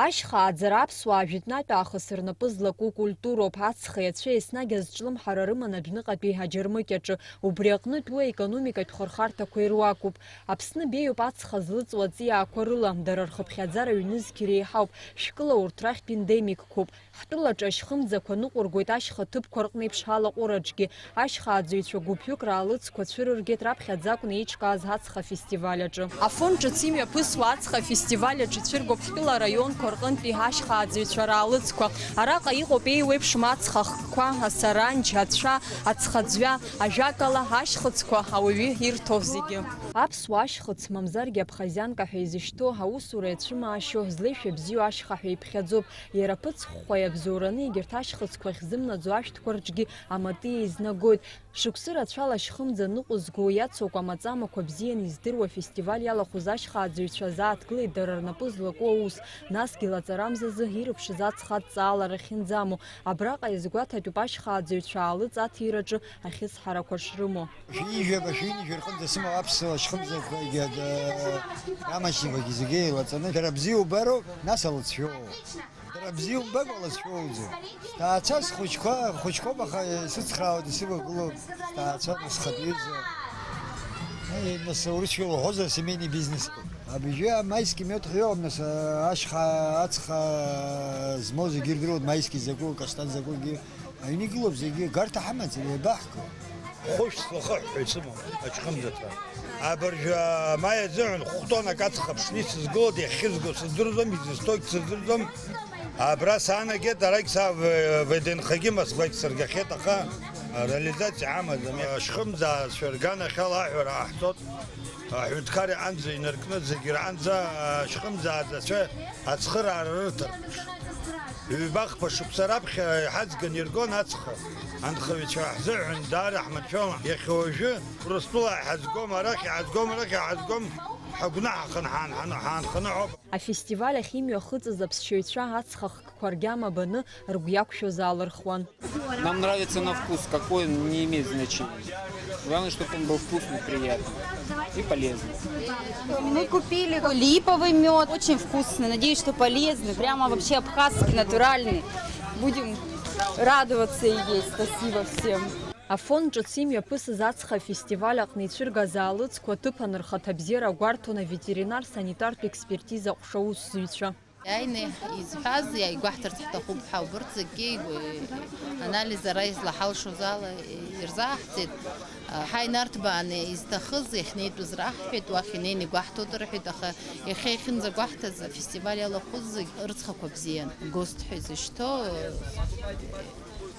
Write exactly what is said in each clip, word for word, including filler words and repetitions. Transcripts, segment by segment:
Ашьха ааӡара аԥсуаа жәытәнатә аахыс рнапы злаку культуроуп, ацха иацәа еснагь азҿлымҳара рыман адәныҟатәи аџьармыкьаҿы, убри аҟнытә уи аекономикатә хырхарҭақәа ируакуп. Аԥсны беиоуп ацха злыҵуа аҵиаақәа рыла, дара рхыԥхьаӡара ҩнызқь иреиҳауп, шәкыла урҭ рахьтә ендемикқәоуп. Ҳтәылаҿы ашьхымӡақәа ныҟәыргоит ашьха ҭыԥқәа рҟны еиԥш алаҟәыраҿгьы. Ашьхааӡаҩцәа гәыԥҩык раалыҵқәа цәырыргеит раԥхьаӡа акәны еиҿкааз ацха афестиваль аҿы. Афон ҿыц имҩаԥысуа ацха афестиваль аҿы ицәыргоуп ҳтәыла араионқәа рҟынтәи ашьхааӡаҩцәа раалыҵқәа. Араҟа иҟоуп еиуеиԥшым ацха хкқәа, асаранџь, ацәа, ацхаӡҩа, ажәакала, ашьхыцқәа ауаҩы ирҭо зегьы. Аԥсуа ашьхыц, мамзаргьы абхазианка ҳәа изышьҭоу, аусура иацәымаашьо, злеишәа бзиоу ашьха ҳәа иԥхьаӡоуп. Иара ԥыцхәхәа иабзоураны егьырҭ ашьхыцқәа ахьзымнаӡо ашәҭқәа рҿгьы аматиа изнагоит. Шықәсы рацәала ашьхымӡа ныҟәызго, иацу акәамаҵамақәа бзианы издыруа афестиваль иалахәыз ашьхааӡаҩцәа азааҭгылеит дара рнапы злаку аус, насгьы лаҵарамзазы ирыԥшыз ацха адҵаалара ахьынӡамоу. Абраҟа иазгәаҭатәуп ашьхааӡаҩцәа аалыҵ аҭираҿы ахьысҳарақәа шрымоу. Шәи жәаба, шәи ҩынҩажәа рҟынӡа сымоуп аԥсуа шьхымзақәагьы, а, амашьынақәагьы зегьы еилаҵаны. Шәара бзиа убароуп, нас алыҵшәоу. Дара бзиа умбакәа лызшәоуӡом. Сҭаацәа схәыҷқәа, хәыҷқәоуп, аха исыцхраауеит, исывагылоуп, сҭаацәа, нас схатә ҩыза. Аи, нас, урысшәа уҳәозар, семейный бизнес. Абыжьы амайский мед ҳәа иҟам, нас, ашьха ацха змоу зегьы ирдыруеит, майский закәу, каштан закәугьы. Аҩны игылоуп зегьы, гарҭа ҳамаӡам, еибаҳго. Хәышә слахыҳәҳәо исымоуп, аҽхымӡаҭа. Абыржәы амаи азыҳәан хә-тоннак аҵх аԥшны исызгылоит, иахьхьызго сыздырӡом, изысҭогь сыздырӡом. Абра саанагеит, арагь са В-, ВДНХ-гьы Москвагь сыргахьеит, аха реализациа амаӡам. Ашьхымӡаацәа рганахьала аҳәара ҟаҳҵоит. Аҳәынҭқар иҟынӡа инаркны зегь рҟынӡа ашьхымӡааӡацәа ацхыраара рырҭартә. Ҩба-хԥа шықәса раԥхьа иҳаӡганы иргон ацха. Анхаҩцәа ҳзыҳәан даара ҳманшәалан. Иахьа уажәы Урыстәыла иҳазгом, арахь иҳазгом, арахь иҳазгом, ҳагәнаҳа ханы ҳаан-, ҳаан-, ҳаанханы ҳауп. Афестиваль ахь имҩахыҵыз аԥсшьаҩцәа ацха хкқәа ргьама баны ргәы иақәшәоз аалырхуан. Нам нравится на вкус, какой он не имеет значения. Главное, чтобы он был вкусный, приятный и полезный. Мы купили липовый мед, очень вкусный, надеюсь, что полезный, прямо вообще абхазский, натуральный. Будем радоваться и есть. Спасибо всем. Афон ҿыц имҩаԥысыз ацха афестиваль аҟны ицәыргаз аалыҵқәа аҭыԥан рхаҭабзиара гәарҭон аветеринар-санитартә експертиза ҟәша аусзуҩцәа. Иааины изҳәаз, иааигәаҳҭарц ҳҭахуп ҳәа убырҭ зегьы игәы-, анализ ара излаҳалшоз ала ирзааҳҵеит. Ҳа инарҭбааны изҭахыз иахьнеитәыз раҳҳәеит, уахь инеины игәаҳҭоит рҳәеит, аха иахьа иахьынӡагәаҳҭаз, афестиваль иалахәыз зегь рыцхақәа бзиан, ГОСТ ҳәа изышьҭоу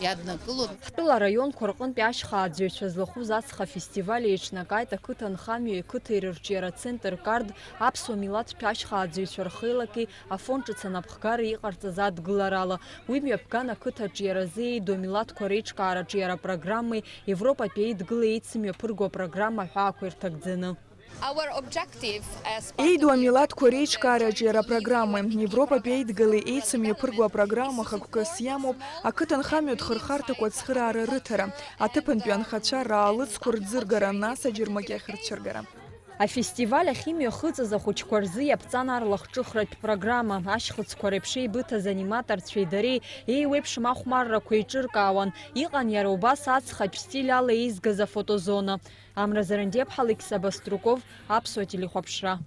иаднакылоит. Ҳтәыла араионқәа рҟынтәи ашьхааӡаҩцәа злахәыз ацха афестиваль еиҿнакааит ақыҭанхамҩеи ақыҭеи рырҿиара центр Кард аԥсуа милаҭтә ашьхааӡаҩцәа рхеилаки Афон ҿыц анапхгара иҟарҵаз адгыларала. Уи мҩаԥган ақыҭаҿ иара азы еидоу амилаҭқәа реиҿкаараҿы иара апрограммеи Европатәи Еидгыла еицымҩаԥырго апрограмма аҳәаақәа ирҭагӡаны. Our objective as part of Еидоу амилаҭқәа реиҿкаараҿы иара апрограммеи Европатәи Еидгылеи еицымҩаԥырго апрограмма хықәкыс иамоуп ақыҭанхамҩатә хырхарҭақәа ацхыраара рыҭара, аҭыԥантәи анхацәа раалыҵқәа рӡыргара, нас аџьармыкьахь рцәыргара. Афестиваль ахь имҩахыҵыз ахәыҷқәа рзы иаԥҵан арлахҿыхратә программа, ашьхыцқәа реиԥш еибыҭаз аниматорцәеи дареи еиуеиԥшым ахәмаррақәа еиҿыркаауан, иҟан иара убас аҵхатә стиль ала еизгаз афотозона. Амра Зарандиаԥҳа, Алықьса Баструков, Аԥсуа телехәаԥшра.